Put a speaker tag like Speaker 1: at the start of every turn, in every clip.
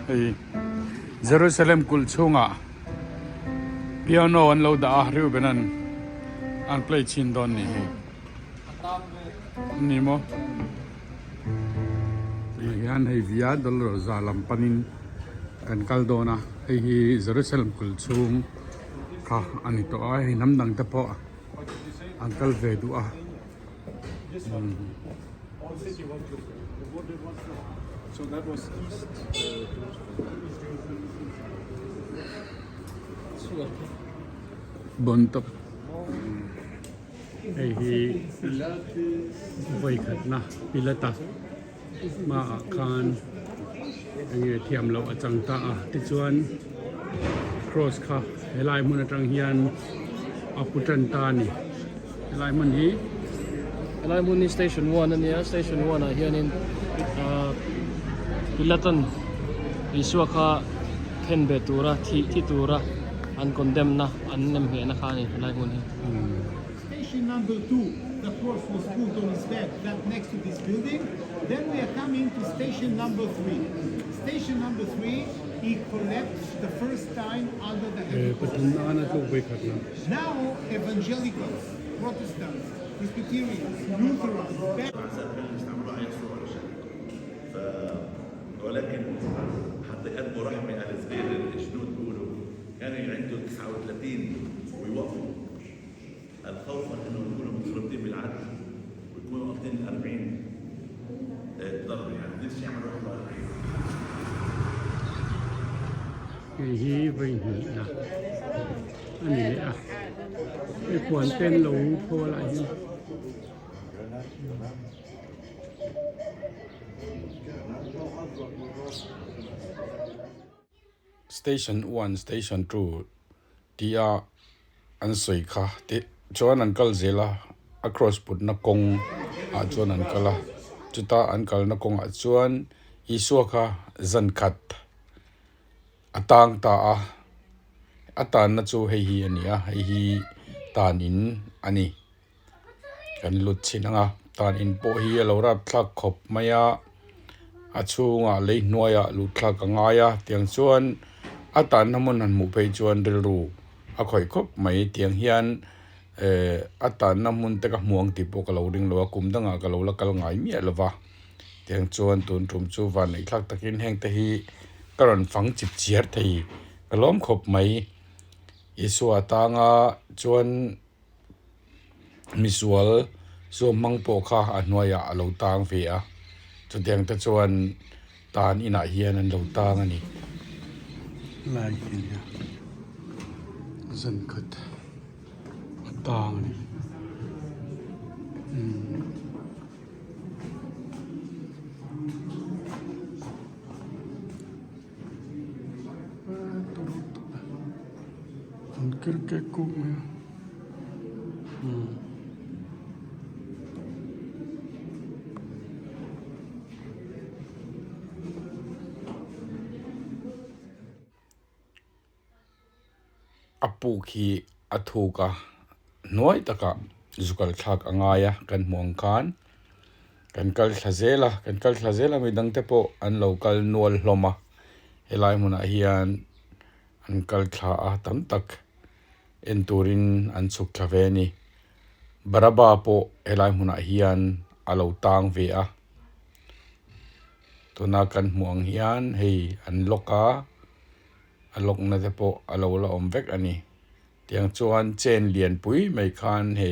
Speaker 1: Hei Jerusalem kulh chhungah piano an lo dah a Reuben an an play chhin dawn nih hi ni maw tunah hian hei Via Dolorosa lam panin kan kal dawn a hei hi Jerusalem kulh chhung kha a ni tawh a hei hnam dang te pawh an kal ve duh a. Bon tawp hei hi vawikhatna Pilata hmaah khan enge thiam loh a chang ta a tichuan cross kha helai hmun atang hian a pu tan ta a ni helai hmun hi
Speaker 2: helai hmun hi station one a nia station one ah hianin ahh Pilatan Isua kha then ve tura thih thi tura an condemn na an nem ngheh na kha a ni helai hmun hi.
Speaker 3: Station number 2, the cross was put on his back, that next to this building. Then we are coming to station number 3. Station number 3, he collapsed the first time under the heavy cross. Now, evangelicals, Protestants, Presbyterians, Lutherans,
Speaker 4: ولكن حتى يقدموا رحمه على الصغير الجنود بيقولوا كانوا يعدوا 39 ويوقفوا الخوفا انه يكونوا متخربطين بالعد ويكونوا قاطين ال 40 ضربه يعني ليش يعملوا 41
Speaker 1: Hei hi vawi hnihna a ni leh a, hei puan te an lo pho a lai hian. Station one station two tia an sawi kha tih chuan an kal zel a a cross putna kawng ah chuan an kal a chuta an kalna kawngah chuan Isua kha zan khat a tang ta a a tanna chu hei hi a ni a hei hi tan in a ni. Kan lut chhin ang a tan in pawh hi a lo rap thlak khawp mai a a chhungah lei hnuaiah luh thlak a ngai a tiang chuan a tanna hmun han hmuh phei chuan rilru a khawih khawp mai tiang hian ehh a tanna hmun te ka hmu ang tih pawh ka lo ring lo a kum dangah ka lo la kal ngai miah lo va tiang chuan tun tum chu van neih thlak takin heng te hi ka rawn fang chip chiar thei ka lawm khawp mai Isua tanga chuan. Misual suam hmang pawh kha a hnuaiah a lo tang ve a, chutiang te chuan tan inah hian an lo tang a ni. Lai hi a nia, zan khat a tang a ni. Umm. An kir kek kuk mai a umm. A puk hi a thuk a hnuai takah zu kal thlak a ngai a kan hmuh ang khan kan kal thla zel a kan kal thla zel a midang te pawh an lo kal nual hlawm a helai hmunah hian an kal thla a tam tak en turin an chhuk thla ve a ni Baraba pawh helai hmunah hian a lo tang ve a tuna kan hmuh ang hian hei an lock a. a lawkna te pawh a lo la awm vek a ni tiang chuan chain lian pui mai khan he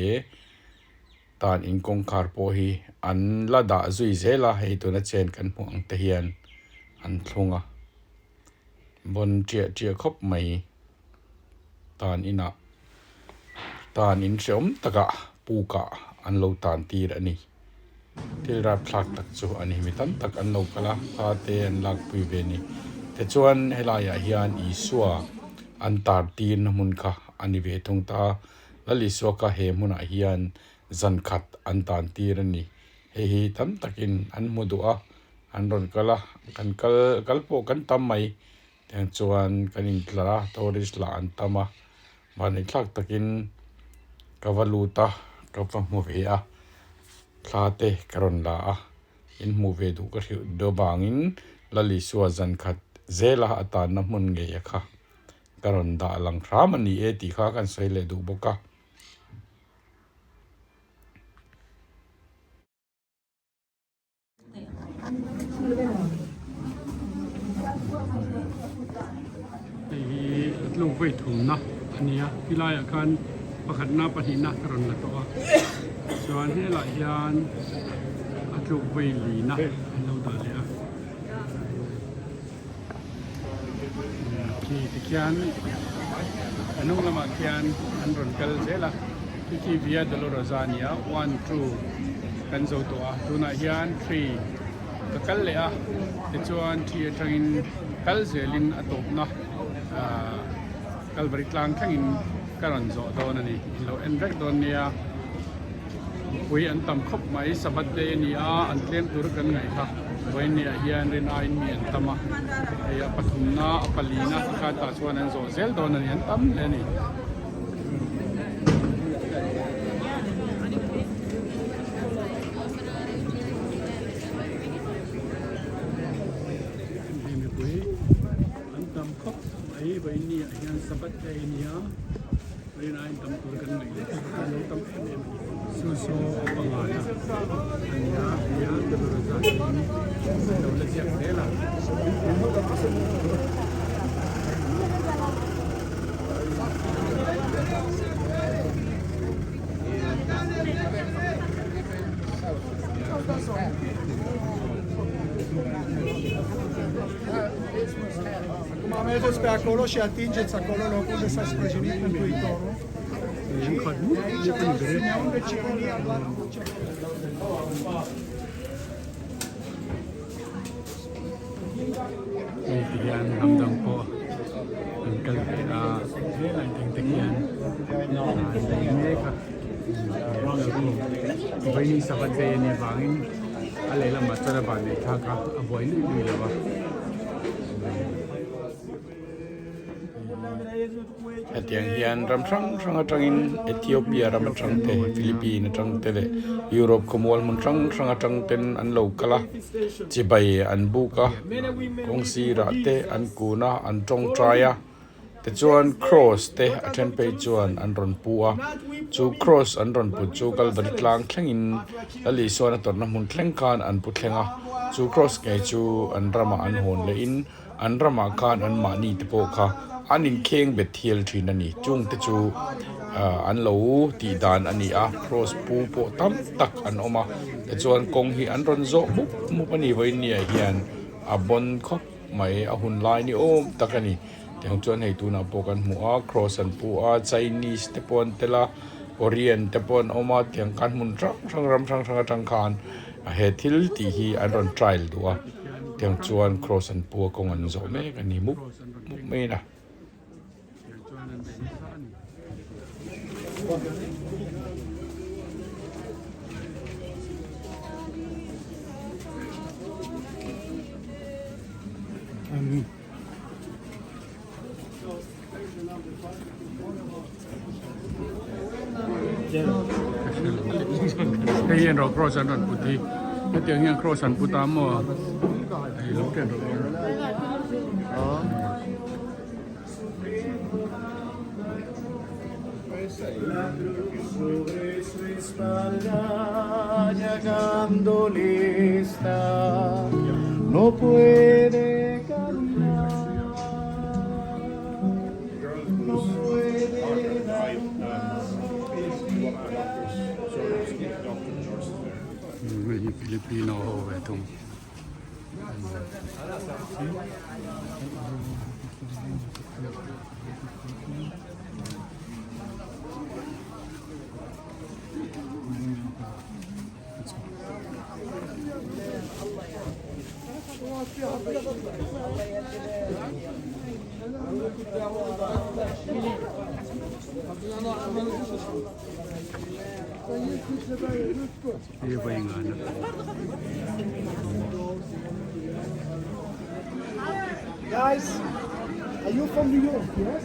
Speaker 1: tan in kawngkhar pawh hi an la dah zui zel a hei tuna chain kan hmuh ang te hian an thlung a bawn chiah chiah khawp mai tan inah tan in hreawm takah pukah an lo tan tir a ni. Thil rapthlak tak chu a ni. Mi tam tak an lo kal a, thla te an lakpui ve a ni. Tichuan helaiah hian Isua an tar tirna hmun kha a ni ve thung ta a, Lal Isua kha he hmunah hian zan khat an tan tir a ni. Hei hi tam takin an hmu duh a, an rawn kal a, kan kal kal pawh kan tam mai. Tiang chuan kan intlar a, tourist lah an tam a, Vanneithlak takin ka va lut a, ka va hmu ve a, thla te ka rawn la a. In hmuh ve duh ka hrilh deuh vangin Lalisua zan khat zela a tanna hmun ngei a kha ka rawn dah lang hram a ni e tih kha kan sawi leh duh bawk a.
Speaker 5: Hei hi tluk vei thumna a ni a, tilaiah khan pakhatna pahnihna ka rawn la tawh a, chuan helaiah hian a tluk vei lina an lo dah leh a. Khi tikhian a hnung lamah khian an rawn kal zel a khi khi Via Dolorosa a ni a one two kan zo tawh a tunah hian three ka kal leh a tichuan three atangin kal zelin a tawpna ahh Kalvari tlang thlengin ka rawn zawh dawn a ni in lo en vek dawn nia. Mipui an tam khawp mai, Sabbath day a ni a, an tlem tur kan ngaih kha. Vawiinniah hian rin aiin mi an tam a, hei a pathumna, a palina ti khan tah chuan an zawh zel dawn a ni, an tam hle a ni. Hei mipui an tam khawp mai, vawiinniah hian Sabbath day a ni a. Rinaiin tam tur kan ngaih leh kan lo tam em em a ni. Chu saw a pangana a ni a, nia Dolorosa tiin a lo la ziak zel a. Hei ti hian hnam dang pawh an kal ve a helai teng te khian an bei mek a vawiin sabbath day a nih avangin a lehlamah chuan a vanneih thlak a a buai luih luih lo va.
Speaker 1: Hetiang hian ram hrang hrang atangin Ethiopia ram atang te, Philippine atang te leh Europe khawmual hmun hrang hrang atang ten an lo kal a, chibai an buk a, kawng sirah te an kun a, an tawngtai a, tichuan cross te a then phei chuan an rawn pu a, chu cross an rawn put chu Kalvari tlang thlengin Lal Isuan a tawrhna hmun thleng khan an pu thleng a, chu cross ngei chu an ramah an hawn lehin. An ramah khan an mahni te pawh kha an inkheng bet thial thin a ni. Chung te chu an lo tih dan a ni a, cross pu pawh tam tak an awm a, tichuan kawng hi an rawn zawh mup mup a ni. Vawiinniah hian a bawn khawp mai, a hun lai ni awm tak a ni. Tiang chuan hei tunah pawh kan hmu a, cross an pu a, Chinese te pawh an tel a, Korean te pawh an awm a, tiang khan hmun hrang hrang ram hrang hrang atang khan he thil tih hi an rawn trial duh a. Tiang chuan cross an pu a kawng an zawh mek a ni mup mup mai a.
Speaker 5: Hei hian rawh cross an rawn put hi hetiang hian cross an put a maw hei lo ken rawh Hei hi Filipino ho ve thung.
Speaker 3: Guys, are you from New York, yes?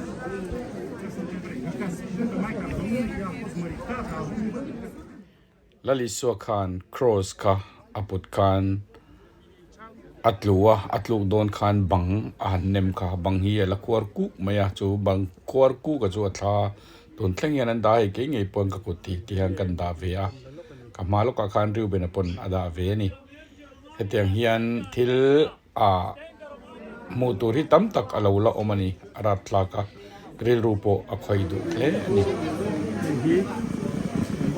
Speaker 1: Lalisua khan cross kha a put khan. A tlu a, a tluk dawn khan bang a han nem kha, bang hi a la khuar kuk mai a, chu bang khuar kuk a chu a thla tun thleng hian an dah a hei kei ngei pawn ka kut tih te hian kan dah ve a, ka hma lawkah khan Reuben-a pawn a dah ve a ni. Hetiang hian thil ah hmuh tur hi tam tak a lo la awm a ni, a rapthlak a, rilru pawh a khawih duh hle a ni.
Speaker 5: Hei hi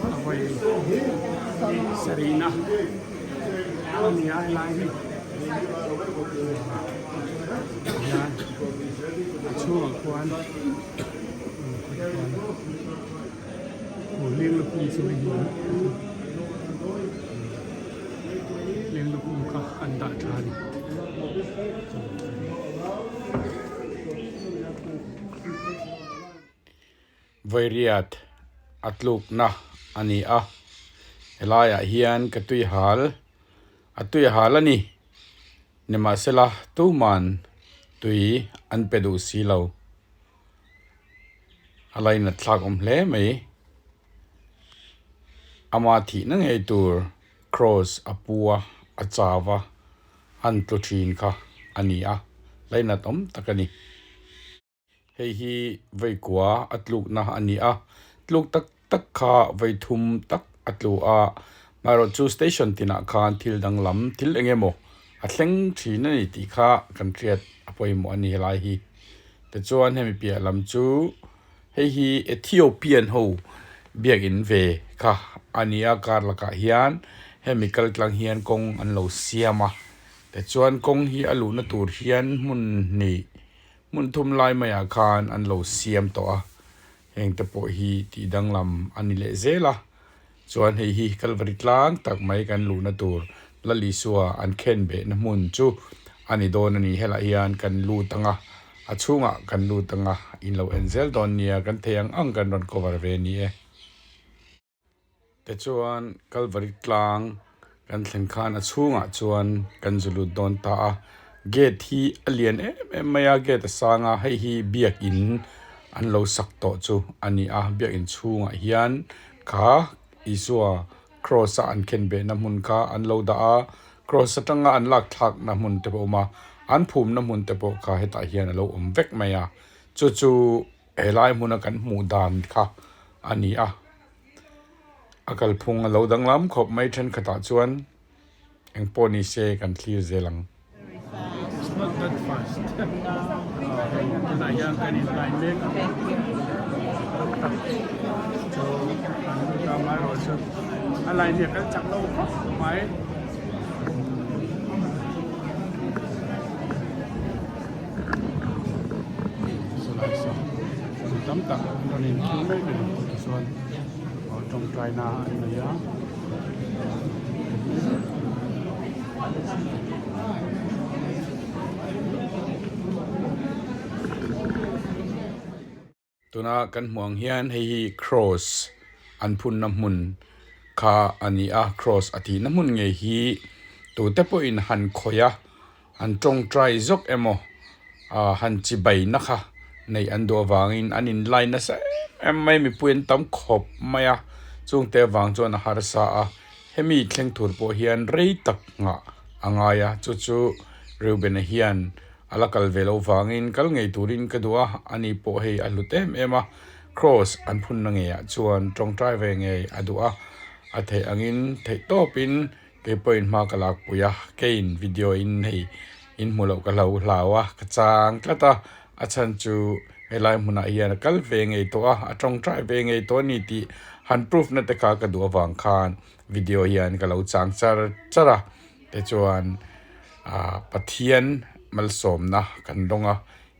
Speaker 5: a vawi sarihna a ni a helai hi hian a chhungah khuan leng lukhum chu hei hi leng lukhum kha an dah tha a ni.
Speaker 1: Vairiat a tlukna a ni a, helaiah hian ka tui hal a tui hal a ni. Nimahsela tuman tui an pe duh si lo. A lainat thlak awm hle mai. Ama thihna ngei tur Kraws a pu a, a chau a, an tlu thin kha a ni a, lainat awm tak a ni. Hei hi veikua a tlukna a ni a, tluk tak tak kha veithum tak a tlu a, amaherawhchu station tinah khan thil danglam thil eng emaw a thleng thin a ni tih kha kan hriat a pawimawh a ni helai hi. Tichuan hemi piah lam chu hei hi Ethiopian ho biakin ve kha a ni a, kar lakah hian hemi kal tlang hian kawng an lo siam a, tichuan kawng hi a luhna tur hian hmun hnih Hmun thum lai maiah khan an lo siam tawh a, heng te pawh hi tih danglam a ni leh zel a, chuan hei hi Kalvari tlang tak mai kan luhna tur Lal Isua an khen behna hmun chu a ni dawn a ni. Helaiah hian kan lut ang a, a chhungah kan lut ang a, in lo en zel dawn nia, kan thei ang ang kan rawn cover ve a ni e. Tichuan Kalvari tlang kan thlen khan a chhungah chuan kan zu lut dawn ta a, gate hi a lian em em mai a, gate a sang a, hei hi biakin an lo sak tawh chu a ni a, biakin chhungah hian kha Isua cross a an khen behna hmun kha an lo dah a, cross atanga an lak thlakna hmun te pawh a awm a, an phumna hmun te pawh kha hetah hian a lo awm vek mai a, chu chu Helai hmuna kan hmuh dan kha a ni a, a kalphung a lo danglam khawp mai thenkhatah chuan eng pawh ni se kan thlir zel ang.
Speaker 5: It's not that fast. Hei tunah hian kan in line mek a tak chu an lut a amaherawhchu a line hi a kal chak lo khawp mai. Mi tam tak an rawn inkhing mek a ni tichuan tawngtaina an nei a.
Speaker 1: Tuna kan hmuh ang hian hei hi cross an phunna hmun kha a ni a, cross a tihna hmun ngei hi tute pawhin han khawih a, han tawngtai zawk emaw ah han chi baina kha neih an duh avangin an in line nasa em em mai mipui an tam khawp mai a, chungte avang chuan a harsa a, hemi thleng tur pawh hian rei tak nghah a ngai a, chu chu Reuben-a hian A la kal ve loh vangin kal ngei turin ka duh a, ani pawh hei a hlut em em a, Kross an phunna ngeiah chuan tawngtai ve ngei a duh a, a theih angin theih tawpin kei pawhin hma ka lakpui a, keiin video in hei in hmu loh ka hlo hlau a, ka chang tlat a, a chhan chu helai hmunah hian a kal ve ngei tawh a, a tawngtai ve ngei tawh a ni tih han proof na te kha ka duh avang khan video hian ka lo chang char char a, tichuan. Ah Pathian malsawmna kan dawng a,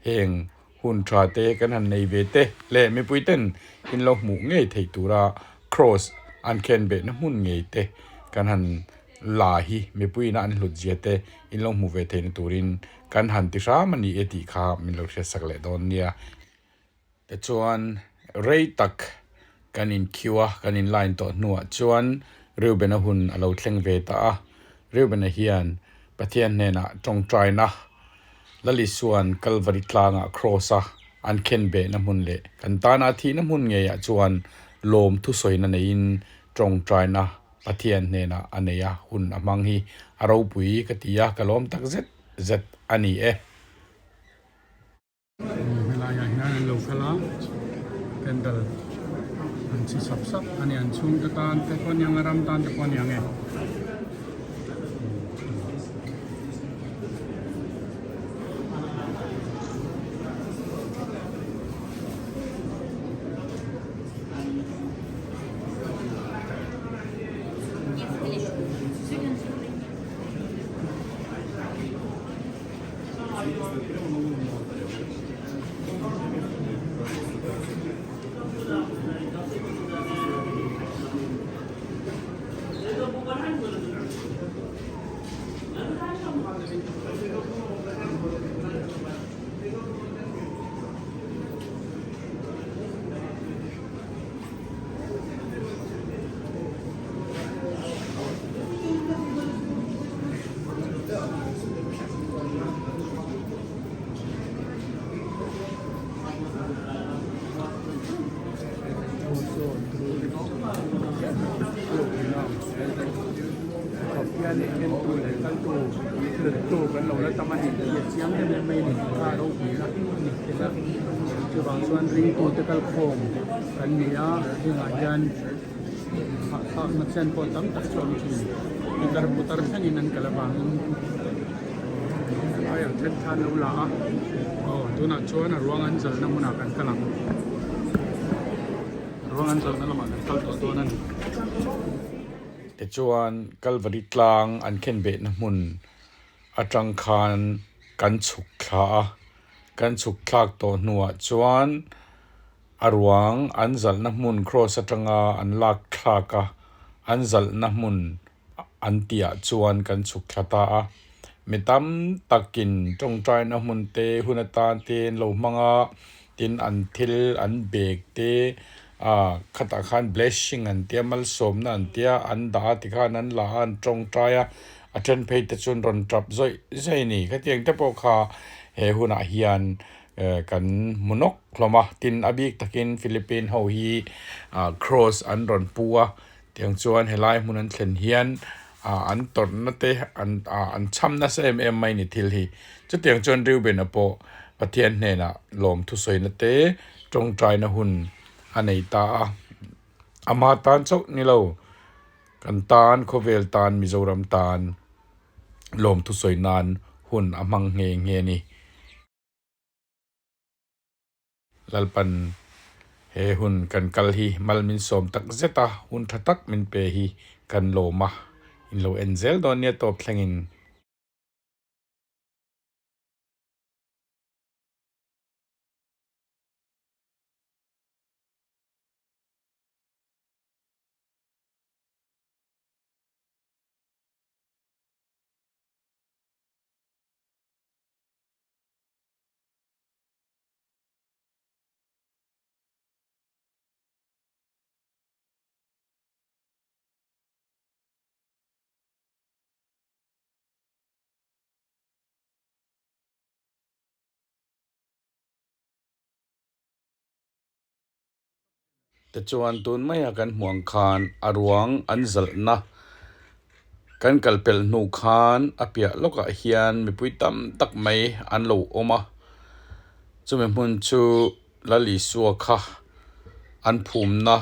Speaker 1: heng hun tha te kan han nei ve te leh mipui ten in lo hmuh ngei theih tura cross an khen behna hmun ngei te kan han la hi mipui ina an hlut zia te in lo hmuh ve theihna turin kan han ti hram a ni e tih kha min lo hriatsak leh dawn nia. Tichuan rei tak kan in queue a, kan in line tawh hnuah chuan Reuben-a hun a lo thleng ve ta a. Reuben-a hian Pathian hnenah tawngtaina Lal Isua'n Kalvari tlangah Kraws-a an khen behna hmun leh kan tana a thihna hmun ngeiah chuan lawm thusawina neiin tawngtaina Pathian hnenah a nei a, hun a hmang hi a ropui ka ti a, ka lawm tak zet zet a ni e.
Speaker 5: Helaiah hian an lo kal a, candle an chhi sap sap a ni, an chhungte tan te pawh a ni ang a, ram tan te pawh a ni ang e. Chuvang chuan ringtute kalkhawm kan ni a hengah hian hahthlakna chen pawh tam tak chu a awm thin pitar putar thlengin an kal avangin helaiah then thla an lo la a aw tunah chuan a ruang an zalhna hmunah kan kal ang a ruang an zalhna lamah kan kal tawh dawn a ni.
Speaker 1: Tichuan Kalvari tlang an khenbehna hmun atang khan kan chhuk thla a, kan chhuk thlak tawh hnuah chuan a ruang an zalhna hmun cross atanga an lak thlak a, an zalhna hmun an tihah chuan kan chhuk thla ta a. Mi tam takin tawngtaina hmun te hun atan te an lo hmang a, tin an thil an bag te ah khatah khan blessing an tia malsawmna an tia an dah a tikhan an la a an tawngtai a, a then phei te chuan rawn tap zawih zawih a ni. Khatiang te pawh kha he hunah hian kan hmu nawk hlawm a, tin a bik takin Philippine ho hi ah cross an rawn pu a. Tiang chuan helai hmun an thlen hian ah an tawrhna te an ah an chham nasa em em mai ni thil hi. Chutiang chuan Reuben-a pawh Pathian hnenah lawm thusawina te tawngtaina hun a nei ta a. Ama tan chauh ni lo, kan tan, khawvel tan, Mizoram tan lawm thusawi nan hun a hmang nghe nghe a ni. Lalpan he hun kan kal hi mal min sawm tak zet a, hun tha tak min pe hi kan lawm a, in lo en zel dawn nia tawp thlengin. Tichuan tun maia kan hmuh ang khan a ruang an zalhna kan kal pelh hnu khan a piah lawkah hian mipui tam tak mai an lo awm a, chumi hmun chu Lal Isua kha an phumna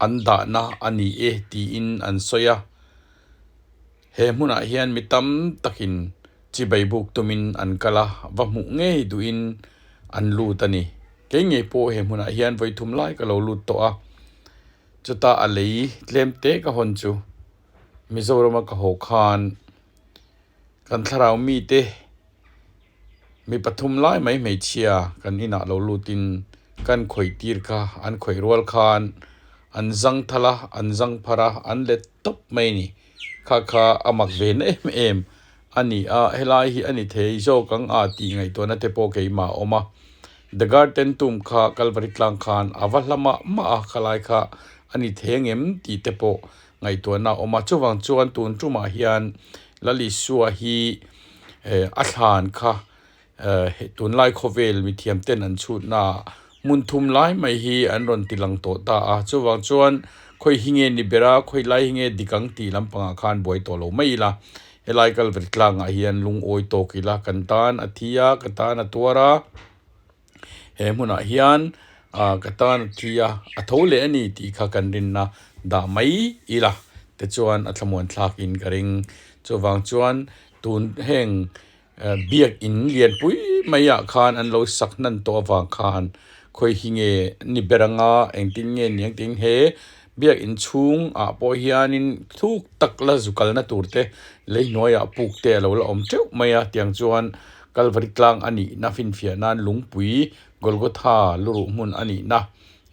Speaker 1: an dahna a ni e tiin an sawi a. He hmunah hian mi tam takin chibai buk tumin an kal a, va hmuh ngei duhin an lut a ni. Kei ngei pawh he hmunah hian vawi thum lai ka lo lut tawh a, chuta a lei tlem te ka hawn chu Mizorama ka haw khan kan thlarau mite mi pathum lai mai hmeichhia kan inah lo lutin kan khawih tir kha an khawih rual khan an zang thal a, an zang phar a, an let tawp mai a ni. Kha kha a mak ve na em em a ni a, helai hi a ni thei zawk ang a tih ngaihtuahna te pawh keimah a awm a. The Garden Tomb kha Kalvari tlang khan a va hla mah mah a, khalai kha a ni thei ang em tih te pawh ngaihtuahna a awm a. Chuvang chuan tun tumah hian Lal Isua hi a thlan kha Tunlai khawvel mithiam ten an chhutna hmun thum lai mai hi an rawn ti lang tawh ta a, chuvang chuan Khawi hi nge ni ber a, khawi lai hi nge dik ang tih lampangah khan buai tawh lo mai ila. Helai Kalvari tlangah hian lungawi tawk ila kan tan a thi a, ka tan a tuar a. He hmunah hian ah ka tan a thi a, a tho leh a ni tih kha kan rinna dah mai ila tichuan a thlamuan thlakin ka ring. Chuvang chuan tun heng biakin lianpui maiah khan an lo sak hnan tawh avang khan khawi hi nge ni ber anga engtin nge ni ang tiin he biakin chhungah pawh hianin thuk tak la zu kalna tur te lei hnuaiah puk te a lo la awm teuh mai a tiang chuan Kalvari tlang a nihna finfiah nan lungpui Golgotha luruh hmun a nihna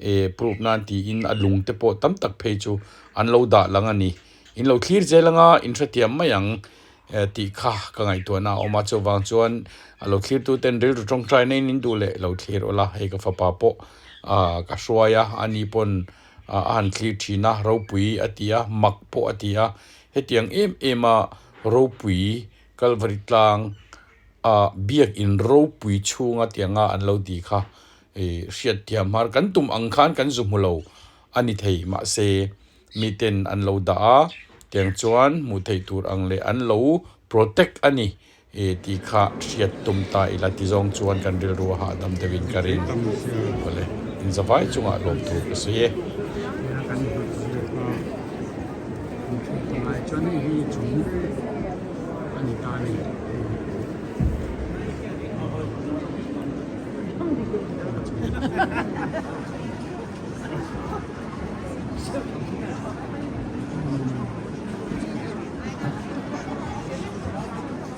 Speaker 1: eh proof nan tiin a lung te pawh tam tak phei chu an lo dah lang a ni. In lo thlir zel anga in hrethiam mai ang eh tih kha ka ngaihtuahna a awm a chuvang chuan a lo thlir tu ten rilru tawngtai na in in duh leh lo thlir ula hei ka fapa pawh ah ka hruai a ani pawn ah a han thlir thin a ropui a ti a mak pawh a ti a hetiang em em a ropui Kalvari tlang ah biakin ropui chhunga tianga an lo ti kha ih hriat thiam har kan tum ang khan kan zu hmu lo a ni thei mahse miten an lo dah a tiang chuan hmuh theih tur ang leh an lo protect a ni ih tih kha hriat tum ta ila ti zawng chuan kan rilru a hahdam deuhin ka ring awle inzavai chungah lawm thu ka sawi e.
Speaker 5: A ni ta a ni.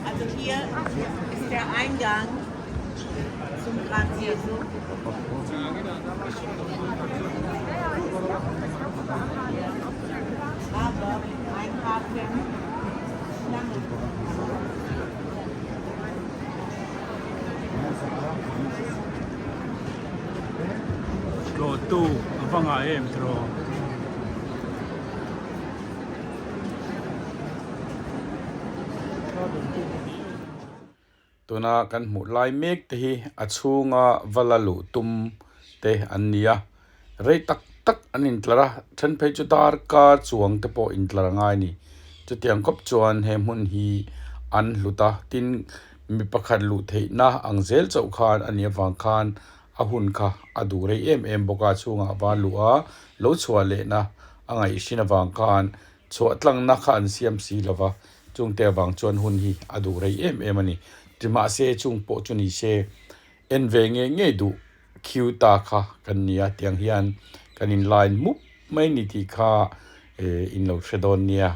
Speaker 6: Also hier ist der Eingang zum Grab Jesu. Aber ein Grab
Speaker 5: Tlawhtu a va ngah em tiraw?
Speaker 1: Tuna kan hmuh lai mek te hi a chhunga va la luh tum te an ni a, rei tak tak an intlar a, then phei chu darkar chuang te pawh intlar a ngai a ni. Chutiang khawp chuan he hmun hi an hlut a, tin mi pakhat luh theihna ang zel chauh khan a nih avang khan a hun kha a duh rei em em bawk a, chhungah va luh a, lo chhuah lehna a ngaihhrin avang khan chhuah tlangna kha an siam si lo va, chungte avang chuan hun hi a duh rei em em a ni. Ti mahse chung pawh chu ni se en ve ngei ngei duh khiu ta kha kan ni a, tiang hian kan in line mup mai ni tih kha eh in lo hre dawn nia.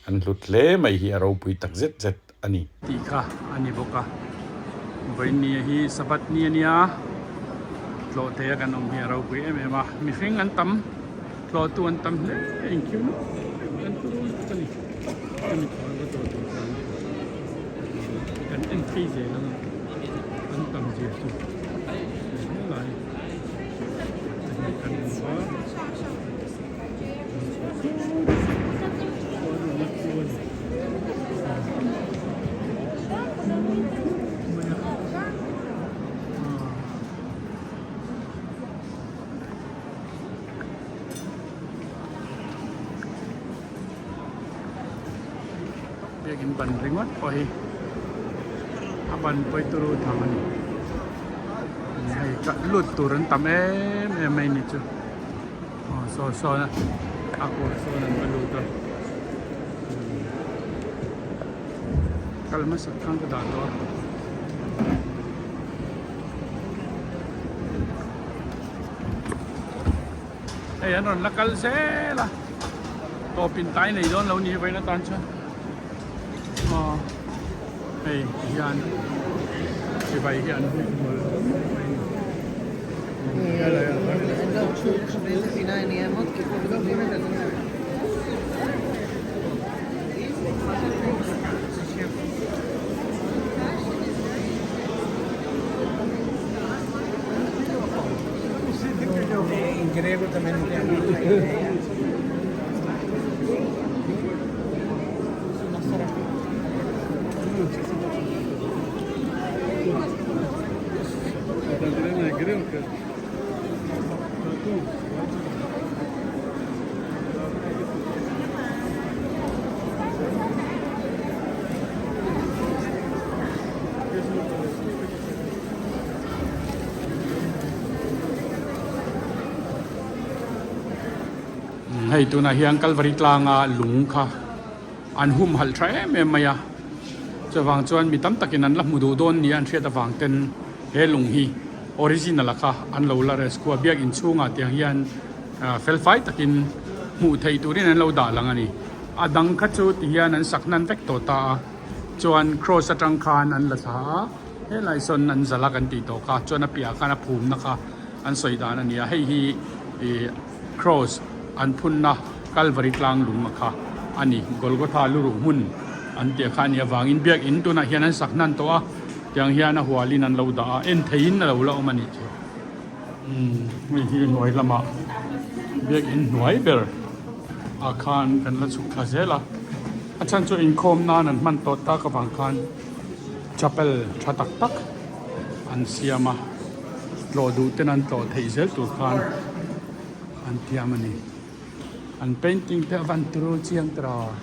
Speaker 1: An hlut hle mai hi a ropui tak zet zet a ni.
Speaker 5: Tih kha a ni bawk a, vawinia hi Sabbath ni a nia, tlawh thei a kan awm hi a ropui em em a, mihring an tam, tlawhtu an tam hle engkim an turu lutuk a ni, hemi thawh va tlawh tur chuan kan en phei zel ang a, an tam zia chu helai kan hmu a. Biakin ban ringawt pawh hi a ban pawi turu tham a ni hei lut tur an tam em em mai ni chu. Aw saw sawn a a kawr sawn an va lut a kal hmasak khan ka dah tawh a. Hei an rawn la kal zel a tawp in tai nei dawn lo ni vawiin atan chuan aw hei hian sipai hi an hmuh hmul mai a ni. Hei tunah hian Kalvari tlanga lung kha an humhalh tha em em mai a, chuvang chuan mi tam takin an la hmu duh dawn nia an hriat avang ten he lung hi original a kha an lo la rescue a, biak inchhungah tiang hian fel fai takin hmuh theih turin an lo dah lang a ni. A dang kha chu ti hian an sak hnan vek tawh ta a, chuan cross atang khan an la thla a, helai sawn an zalh a kan tih tawh kha, chuan a piahah khan a phumna kha an sawi dan a ni a, hei hi ih cross an phunna Calvary tlang lung a kha a ni, Golgotha luruh hmun an tih kha a nih avangin biakin tunah hian an sak hnan tawh a, tiang hian a hualin an lo dah a, en theihin a lo la awm a nih chu. Umm hei hi hnuai lamah biakin hnuai ber ah khan kan la chhuk thla zel a, a chhan chu inkhawm nan an hman tawh tak avang khan chapel tha tak tak an siam a, tlawh duh ten an tlawh theih zel tur khan an thiam a ni. An painting te a van turu chiang tawh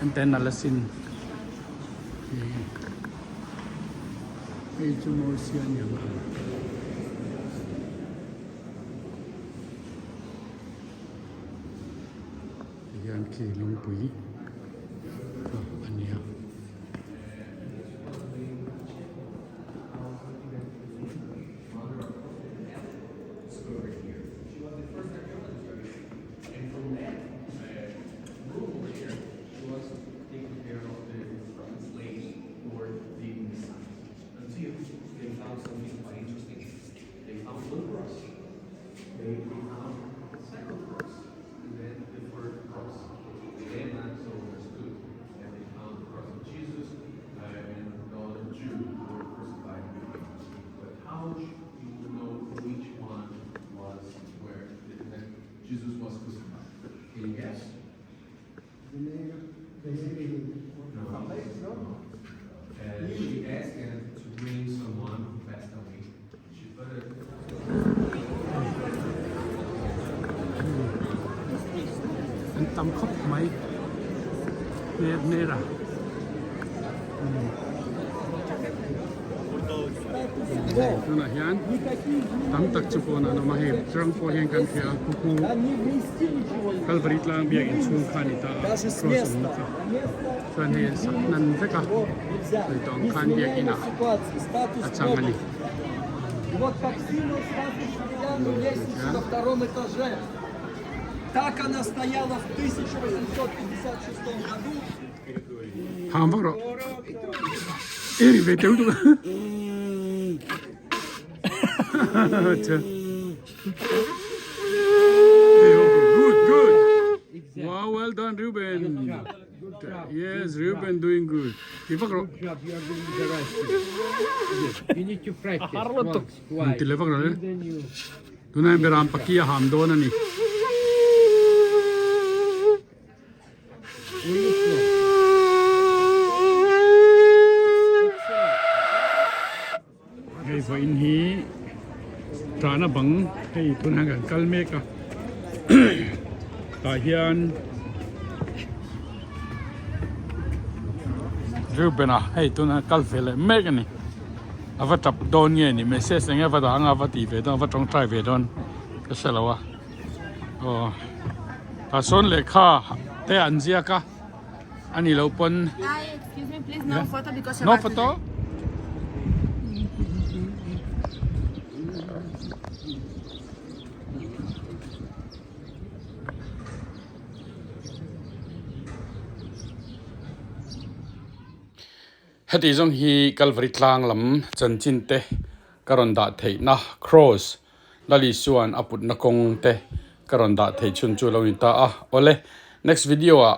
Speaker 5: en te nalh asin. Hei chu Mosia a ni ang a. Tihian khi lungpui kha a nia. An tam khawp mai hmer hmer a tunah hian tam tak chu pawnah an awm a hei rang pawh hian kan hria a khuku Kalvari tlang biak inchhung kha a ni ta a cross awmna kha chuan hei an sak hnan vek a sawi tawh ang khan biak inah a chang a ni. Thang vak rawh e ri ve teuh duh Good good Wow well done Ruben Yes Ruben doing good Ti vak rawh Ti leh vak rawh le Tunah hian beram paki a ham dawn a ni. Hei vawiin hi tahna bang hei tunah hian kan kal mek a tah hian Reuben a hei tunah kal ve leh mek a ni a va tap dawn nge ni message eng nge va dah anga va tih ve dawn a va tawngtai ve dawn ka hre lo a aw tah sawn lehkha te an ziak a. A ni lo pawn.
Speaker 6: Hi, excuse me, please no photo because
Speaker 5: No photo. Heti zawng hi Calvary tlang lam chanchin te ka rawn dah theihna cross Lali chuan a putna kawng te ka rawn dah theih chhun chu lo ni ta a, awle next video ah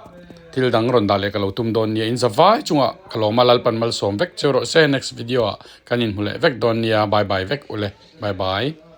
Speaker 5: thil dang rawn dah leh ka lo tum dawn nia in zavai chungah ka lawm a Lalpan malsawm vek cheu rawh se next video ah kan inhmu leh vek dawn nia bye bye vek ule bye bye.